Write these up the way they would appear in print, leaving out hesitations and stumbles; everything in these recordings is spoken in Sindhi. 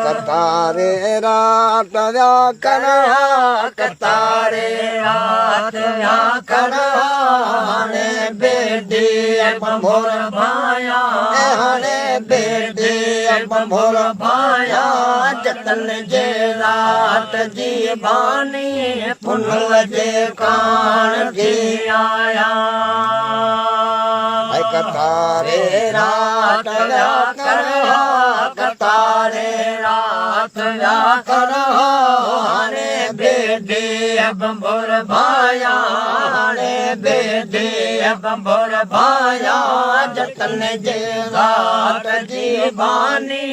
قطاري رات ويا ڪرها، قطاري رات ويا ڪرها، هاڻي بيڊي ڀنڀور ڀايا، هاڻي بيڊي ڀنڀور ڀايا، جتن جي رات جي باني پنهل جي ڪاڻ ٿي آيا. قطاري رات ويا ڪرها، قطاري رات ويا ڪرها، هاڻي بيڊي ڀنڀور ڀايا، هاڻي بيڊي ڀنڀور ڀايا، جتن جي رات جي باني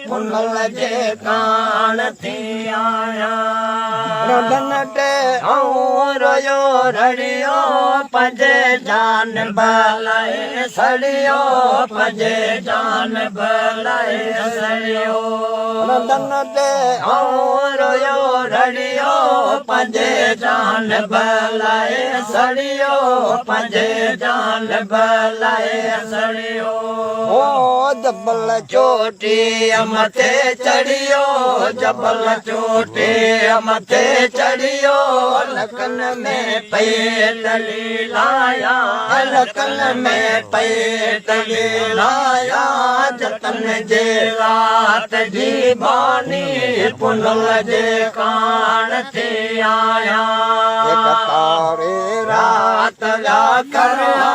پنهل جي ڪاڻ ٿي آيا. رڍن تي آئون رويو رڙيو، پنهنجي جان بلائي سڙيو، پنهنجي جان بلائي سڙيو. رڍن تي آئون رويو رڙيو، پنهنجي جان بلائي سڙيو، پنهنجي جان بلائي سڙيو. او جبل چوٽيء مٿي چڙهيو، جبل چوٽيء مٿي چڙهيو، لڪن ۾ پئي ٽلي لايا، لڪن ۾ پئي ٽلي لايا، جتن جي رات جي باني پنهل جي ڪاڻ ٿي آيا. قطاري رات ويا ڪرها،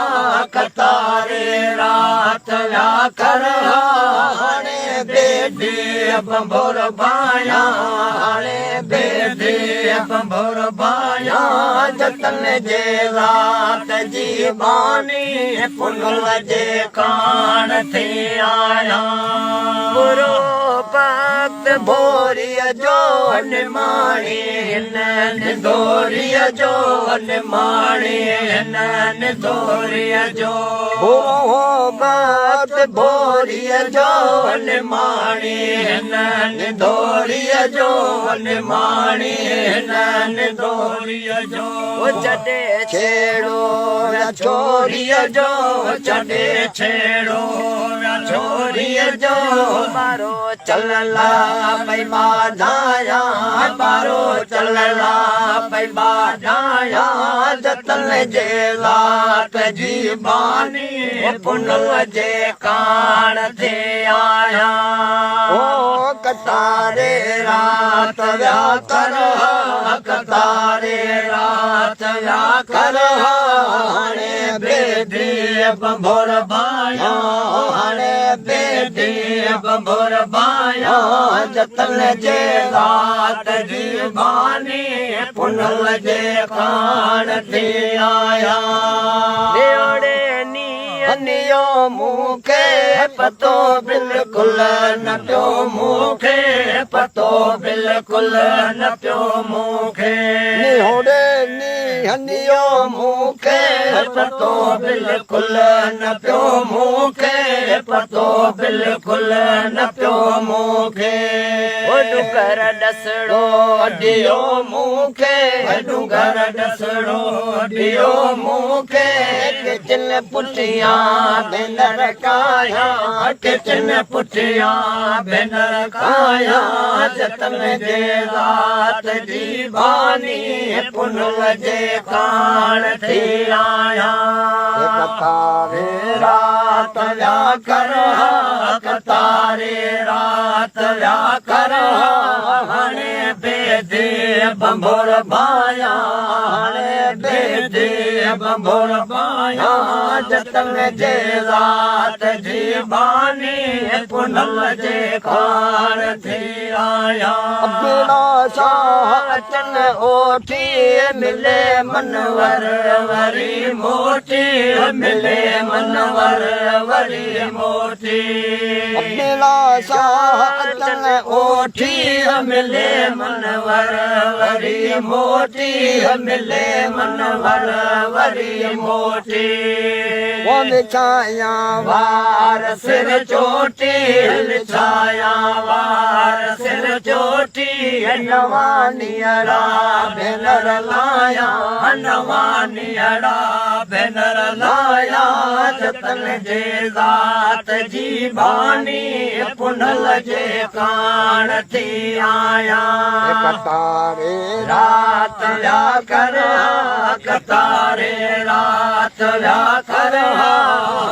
قطاري رات ويا ڪرها، هاڻي بيڊي ڀنڀور ڀايا، هاڻي بيڊي ڀنڀور ڀايا، جتن جي رات جي باني پنهل جي ڪاڻ ٿي آيا. برو بخت ڀوريء جو نماڻي هن نڌوريء جو نماڻي هن نڌوريء جو. برو بخت ڀوريء جو نماڻي هن نڌوريء جو نماڻي هن نڌوريء جو. چڏي ڇيڙو يا ڇوريء جو، چڏي ڇيڙو يا ڇوريء جو، ٻارو چللا پئي ٻاجهايا، ٻارو چللا پئي ٻاجهايا، جتن جي ذات جي باني پنهل جي ڪاڻ ٿي آيا. او قطاري رات ويا ڪرها، قطاري رات ويا ڪرها، هاڻي بيديء ڀنڀور ڀايا، هاڻي بيديء ڀنڀور ڀايا، جتن جي ذات جي باني پنهل جي ڪاڻ ٿي آيا. نيوڙي نينهن مون کي پتو بلڪل نه پيو، مون کي پتو بلڪل نه پيو مون کي. نيوڙي نينهن مون کي پتو بلڪل نه پيو، مون کي پتو بلڪل نه پيو مون کي. او ڏونگر ڏسڙو ڏيو مون کي، ڏونگر ڏسڙو ڏيو مون کي. ڪچن پٺيان ڀينر ڪاهيان، ڪچن پٺيان ڀينر ڪاهيان، جتن جي ذات جي باني پنهل جي ڪاڻ ٿي آيان. قطاري رات ويا ڪرها، قطاري رات ويا ڪرها، هاڻي بيدي ڀنڀور ڀايان، هاڻي بيدي ڀنڀور ڀايان، جتن جي ذات جي باني پنهل جي ڪاڻ ٿي آيان. ابڙا شاهه اچن اوٺي، ملي منور وري موٽي، ملي منور وري موٽي. ابڙا شاهه اچن اوٺي، ملي منور وري موٽي، ملي منور وري موٽي. وڇايان وار سر چوٽي وڇايان وار سر چوٽي نوانيئڙا ڀينر لايان نوانيئڙا ڀينر لايان جتن جي ذات جي ڀاني پنهل جي ڪاڻ ٿي آيان. قطاري رات ويا ڪر ها قطاري رات ويا ڪر ها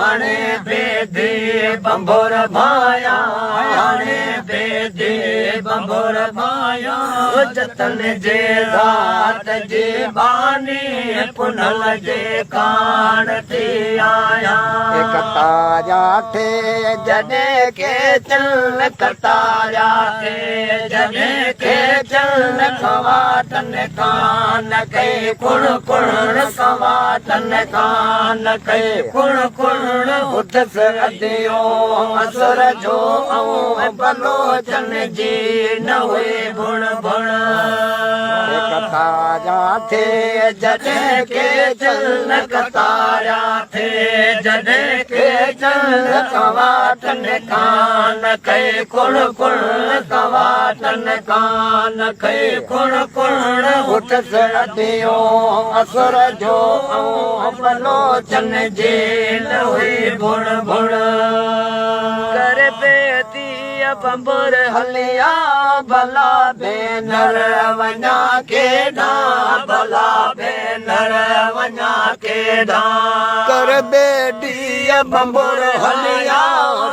هاڻي بيدي ڀنڀور ڀايان هاڻي بيدي ڀنڀور ڀايان جتن جي ذات جي باني پنهل جي ڪاڻ ٿي آيان. قطاريا ٿي جڏهن ڪيچن قطاريا ٿي جڏهن ڪيچن کواٽن ڪان ڪئي ڪڻ ڪڻ کواٽن ڪان ڪئي ڪڻ ڪڻ اٿس اديو اسر جو ۽ بلوچن جي نه هئي ڀڻ ڀڻ. قطاريا ٿي جڏهن ڪيچن قطاريا ٿي جڏهن ڪيچن ڪنواٽن ڪان ڪئي ڪڻ ڪڻ ڪنواٽن ڪان ڪئي ڪڻ ڪڻ اٿس اديو اسر جو ۽ بلوچن جي نه هئي ڀڻ ڀڻ. ڪر بيديء ڀنڀور هليا ڀلا ڀينر وڃان ڪيڏانهن ڀلا ڀينر وڃان ڪيڏانهن. ڪر بيديء ڀنڀور هليا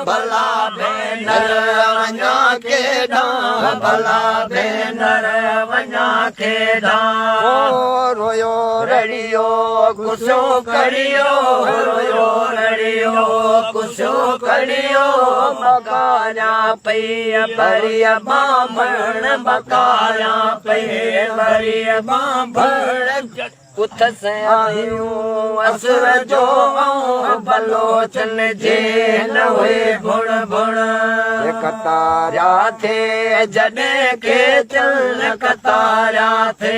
ڀلا ڀينر وڃان ڪيڏانهن ڀلا ڀينر وڃان ڪيڏانهن. او رويو رڙيو گسيو ڪڙيو رويو رڙيو گسيو ڪڙيو مڪاريان پئي ڀري ٻانڀڻ مڪاريان پئي ڀري ٻانڀڻ اٿس آهيون اسر جو ۽ بلوچن جي نه هئي ڀڻ ڀڻ. قطاريا ٿي جڏهن ڪيچن قطاريا ٿي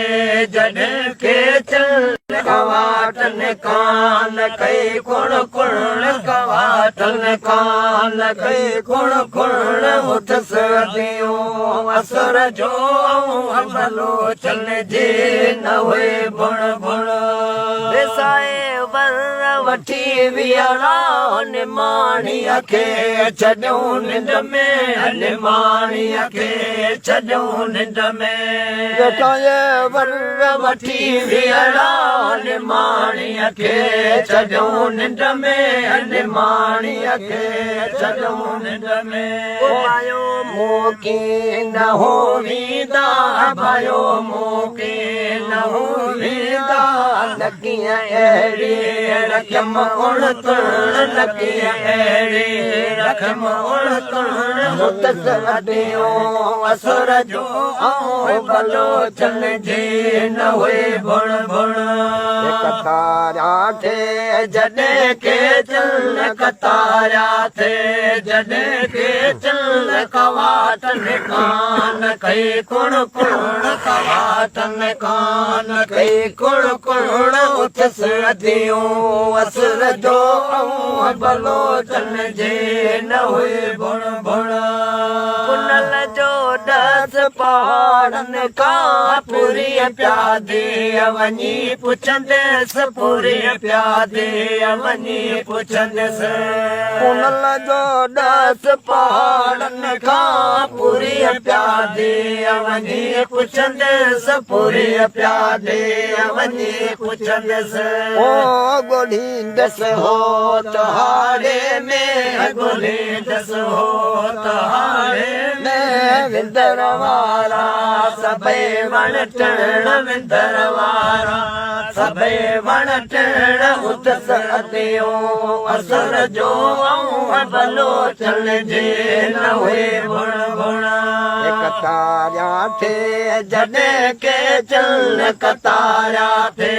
جڏهن ڪيچن ڪنواٽن ڪان ڪئي ڪڻ ڪڻ ڪنواٽن ڪان ڪئي ڪڻ ڪڻ اٿس اديون اسر جو ۽ بلوچن جي نه هئي ڀڻ ڀڻ. وسائي ور وٺي ويئڙا نماڻيء کي ڇڏيون ننڊ ۾ نماڻيء کي ڇڏيون ننڊ ۾. وسائي ور وٺي ويئڙا نماڻيء کي ڇڏيون ننڊ ۾ نماڻيء کي ڇڏيون ننڊ ۾. ڀايو مون کي نه هو ويندا ڀايو مون کي نه هو ويندا لڪيء اهڙي رکيم اڻ تڻ لڪيء اهڙي رکيم اڻ تڻ اٿس اڏيون اسر جو ۽ بلوچن جي نه هئي ڀڻ ڀڻ. قطاريا ٿي جڏهن ڪيچن قطاريا ٿي جڏهن ڪيچن ڪنواٽن ڪان ڪئي ڪڻ ڪڻ ڪنواٽن ڪان ڪئي ڪڻ ڪڻ اٿس اديون اسر جو ۽ بلوچن جي نه هئي ڀڻ ڀڻ. پنهل جو ڏس پهاڙن کان پوريء پيادي وڃي پڇنديس پوريء پيادي وڃي پڇنديس. پنهل جو ڏس پهاڙن کان پوريء پيادي وڃي پڇنديس پوريء پيادي وڃي پڇنديس. او ڳولهيندس هوت هاڙي ۾ ڳولهيندس هوت هاڙي ۾. وندر وارا سڀئي وڻ ٽڻ وندر وارا سڀئي وڻ ٽڻ اٿس اديون اسر جو ۽ بلوچن جي نه هئي ڀڻ ڀڻ. قطاريا ٿي جڏهن ڪيچن قطاريا ٿي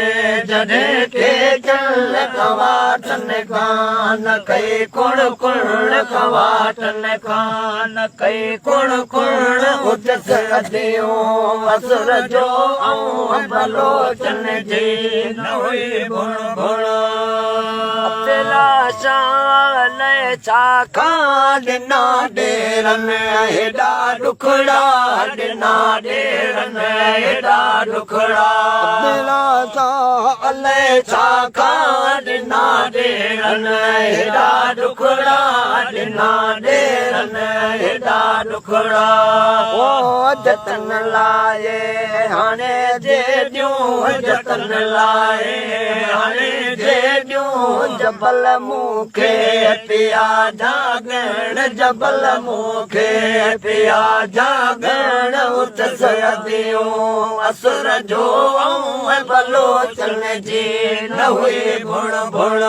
جڏهن ڪيچن ڪنواٽن کان نه ڪئي ڪڻ ڪڻ ڪنواٽن کان نه ڪئي ڪڻ ڪڻ اٿس اديون اسر جو ۽ بلوچن جي نه هئي ڀڻ ڀڻ. عبدالله شاهه الائي ڇا کان ڏنا ڏيرن هيڏا ڏکڙا ڏنا ڏيرن هيڏا ڏکڙا. عبدالله شاهه الائي ڇا کان ڏنا ڏيرن هيڏا ڏکڙا ڏنا ڏيرن هيڏا ڏکڙا. او جتن لاء هاڻي جيڏيون جتن لاء هاڻي جيڏيون جبل مون کي پيا جاڳڻ جبل مون کي پيا جاڳڻ اٿس اديون اسر جو ۽ بلوچن جي نه هئي ڀڻ ڀڻ.